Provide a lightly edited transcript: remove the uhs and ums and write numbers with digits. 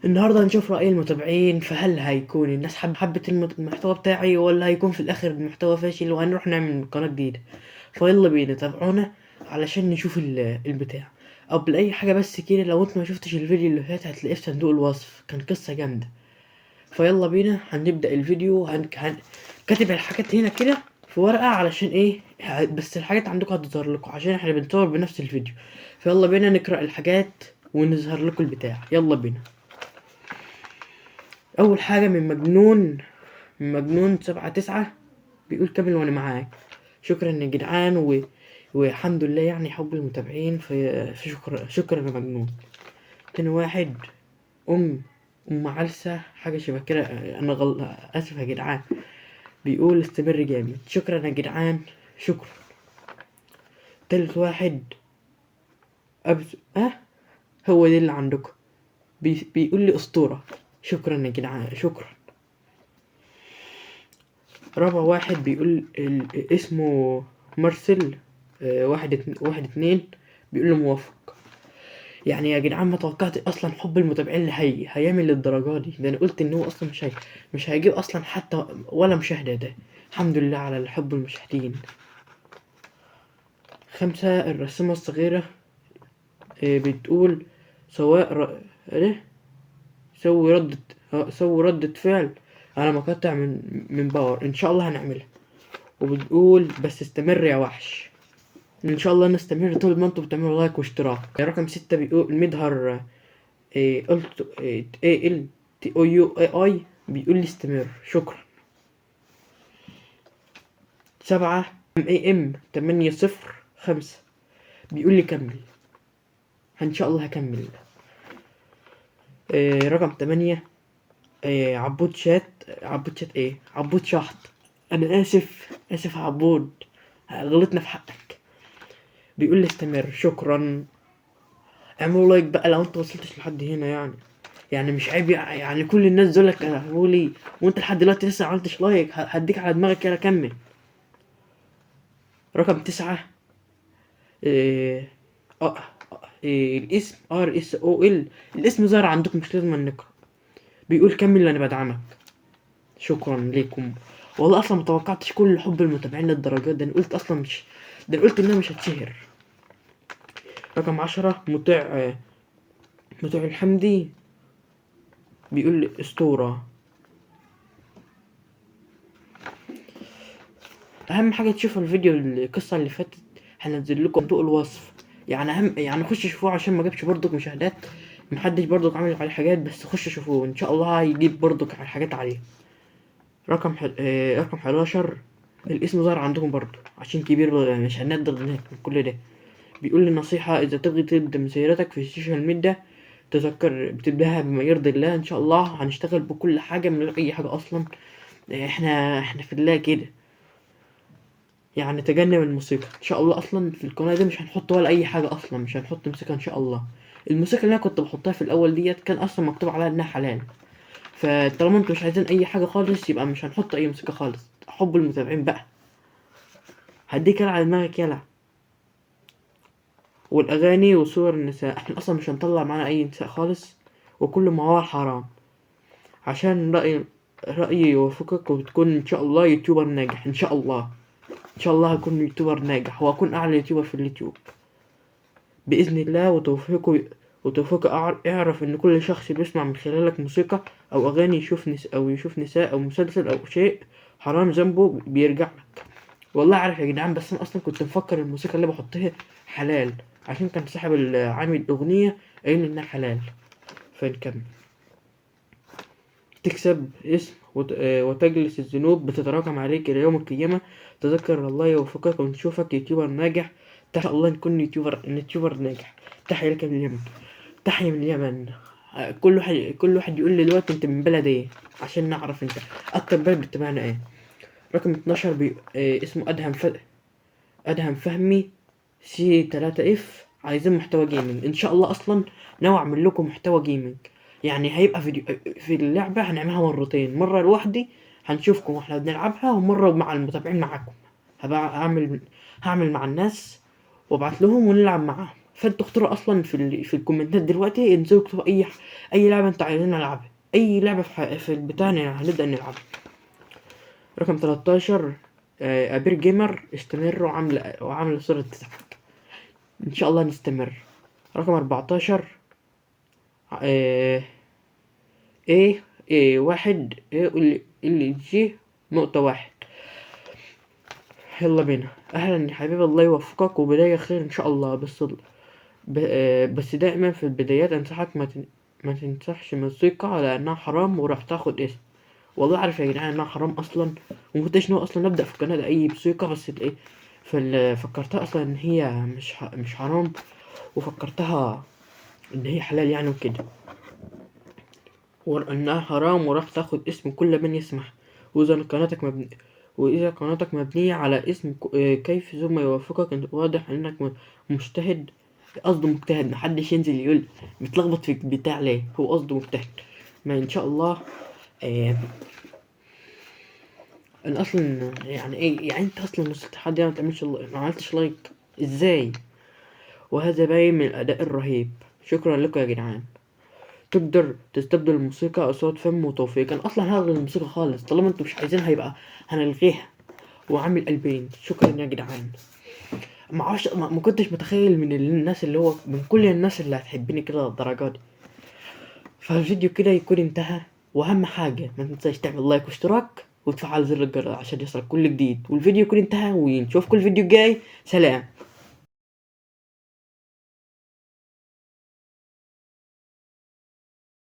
النهارده هنشوف رأي المتابعين، فهل هيكون الناس حبت المحتوى بتاعي ولا هيكون في الاخر المحتوى فاشل وهنروح نعمل قناة جديدة. فيلا بينا تابعونا علشان نشوف البتاع. قبل اي حاجة بس كده، لو انت ما شفتش الفيديو اللي فات هتلاقيه في صندوق الوصف، كان قصة جامدة. فيلا بينا هنبدأ الفيديو. كاتب الحاجات هنا كده في ورقة علشان ايه، بس الحاجات عندكم هتظهر لكم عشان احنا بنصور بنفس الفيديو. فيلا بينا نقرأ الحاجات ونظهر لكم البتاع. يلا بينا. اول حاجة من مجنون 7 9 بيقول كمل وانا معاك. شكرا يا جدعان، والحمد لله حب المتابعين، في شكرا يا مجنون. تاني واحد ام علسة حاجة شبه كده، انا اسف يا جدعان، بيقول استمر جامد. شكرا يا جدعان، شكرا. تالت واحد هو ده اللي عندكم، بيقول لي اسطورة. شكرا يا جدعان، شكرا. رابع واحد بيقول اسمه مارسيل، 1 2، بيقول له موافق. يا جدعان ما توقعت اصلا حب المتابعين اللي هيعمل للدرجه دي، ده انا قلت ان هو اصلا مش هيجيب اصلا حتى ولا مشاهده. ده الحمد لله على الحب المشاهدين. 5 الرسامه الصغيره، بتقول سواء ايه؟ سوي ردة فعل على مقاطع من باور، ان شاء الله هنعملها. وبتقول بس استمر يا وحش، ان شاء الله نستمر طول ما انتم بتعملوا لايك واشتراك. رقم 6 بيقول مدهر، قلت، اي ال تي او يو اي اي، بيقول لي استمر. شكرا. 7 ام اي ام 805 بيقول لي كمل، ان شاء الله هكمل. رقم 8، عبود شات، عبود شات ايه؟ عبود شحط، انا اسف، اسف يا عبود، غلطنا في حقك. بيقول لي استمر. شكرا. اعملوا لايك بقى لو انت وصلتش لحد هنا، يعني مش عيب، كل الناس دول لك اعملوا لي وانت لحد دلوقتي لسه ما عملتش لايك، هديك على دماغك كده. كمل. رقم 9، الاسم ار اس او ال، الاسم ظهر عندكم مش لازم نقرا. بيقول كمل انا بدعمك. شكرا لكم. والله اصلا ما توقعتش كل حب المتابعين للدرجات ده، انا قلت اصلا مش ده، انا قلت انها مش هتشهر. رقم 10 مطيع الحمدي بيقول لي اسطوره. اهم حاجه تشوفوا الفيديو القصه اللي فاتت، هنزل لكم صندوق الوصف، اهم خشوا شوفوه عشان ما جابش برضك مشاهدات، محدش برضك عامل عليه حاجات، بس خشوا شوفوه ان شاء الله هيجيب برضك على حاجات عليه. رقم 11 الاسم ظهر عندكم برضو عشان كبير مش هنقدر نهتم كل ده. بيقول لي نصيحة، إذا تبغي تبدأ مسيرتك في السوشيال ميديا تذكر بتبدأها بما يرضي الله، إن شاء الله هنشتغل بكل حاجة من غير أي حاجة أصلا، إحنا في الله كده، تجنب الموسيقى إن شاء الله. أصلا في القناة دي مش هنحط ولا أي حاجة أصلا، مش هنحط موسيقى إن شاء الله. الموسيقى اللي أنا كنت بحطها في الأول ديت كان أصلا مكتوب عليها إنها حلال، فطالما انتوا مش عايزين أي حاجة خالص يبقى مش هنحط أي موسيقى خالص. حب المتابعين بقى، هديك يلا على دماغك يلا. والأغاني وصور النساء، احنا أصلا مش هنطلع معانا أي نساء خالص، وكل ما هو حرام، عشان رأيي يوافقك وتكون إن شاء الله يوتيوبر ناجح. إن شاء الله، إن شاء الله هكون يوتيوبر ناجح وأكون أعلى يوتيوبر في اليوتيوب بإذن الله. وتوفيقه اعرف إن كل شخص بيسمع من خلالك موسيقى أو أغاني أو يشوف نساء أو مسلسل أو شيء حرام، ذنبه بيرجع لك. والله عارف يا جدعان، بس أنا أصلا كنت مفكر الموسيقى اللي بحطها حلال عشان كان صاحب عامل الأغنية قايل إنها حلال. فنكمل. تكسب اسم وتجلس الذنوب بتتراكم عليك إلى يوم القيامة. تذكر الله يوفقك ونشوفك يوتيوبر ناجح. إن شاء الله نكون يوتيوبر ناجح. تحية لك من اليمن، تحية من اليمن. كل واحد يقول لي دلوقتي انت من بلد ايه عشان نعرف انت اكتر بلد بتتابعنا ايه. رقم 12 اسمه ادهم فهمي سي تلاتة اف، عايزين محتوى جيمنج. ان شاء الله اصلا ناوي اعمل لكم محتوى جيمنج، هيبقى فيديو في اللعبة هنعملها مرتين، مرة لوحدي هنشوفكم واحنا بنلعبها، ومرة مع المتابعين معاكم. هبقى هعمل مع الناس وابعت لهم ونلعب معاهم. فانتوا اختاروا اصلا في الكومنتات دلوقتي، انزلوا اكتبوا اي لعبه انتوا عايزين نلعبها، اي لعبه في البتاع هنبدا نلعبها. رقم 13 ابير جيمر، استمروا، وعامله صورة تضحك، ان شاء الله نستمر. رقم 14 ايه ايه واحد ايه ال ال جي نقطة واحد. يلا بينا. اهلا يا حبيبي، الله يوفقك وبداية خير ان شاء الله. بس دائما في البدايات انصحك ما تنصحش موسيقى لانها حرام وراح تاخد اسم. والله عارف يا جدعان انها حرام اصلا، وما كنتش ناوي اصلا ابدا في القناه ده اي موسيقى، بس ايه فكرتها اصلا ان هي مش حرام، وفكرتها ان هي حلال يعني وكده، وانها حرام وراح تاخد اسم كل من يسمح. واذا قناتك مبنيه على اسم كيف ثم يوافقك، انت واضح انك مجتهد، قصده مجتهد، محدش ينزل يقول متلخبط في البتاع ليه، هو قصده مجتهد. ما ان شاء الله. انا اصلا يعني ايه، يعني انت اصلا وصلت لحد ما تعملش ما عملتش لايك ازاي؟ وهذا باين من الاداء الرهيب. شكرا لكم يا جدعان. تقدر تستبدل الموسيقى اصوات فم وتوفيق. انا اصلا هلغي الموسيقى خالص، طالما انتوا مش عايزينها يبقى هنلغيها. وعامل قلبين. شكرا يا جدعان. ما اعرفش، ما كنتش متخيل من الناس اللي هو من كل الناس اللي هتحبني كده للدرجه دي. فالفيديو كده يكون انتهى، واهم حاجه ما تنساش تعمل لايك واشتراك وتفعل زر الجرس عشان يوصلك كل جديد. والفيديو يكون انتهى، ونشوفكم الفيديو الجاي. سلام.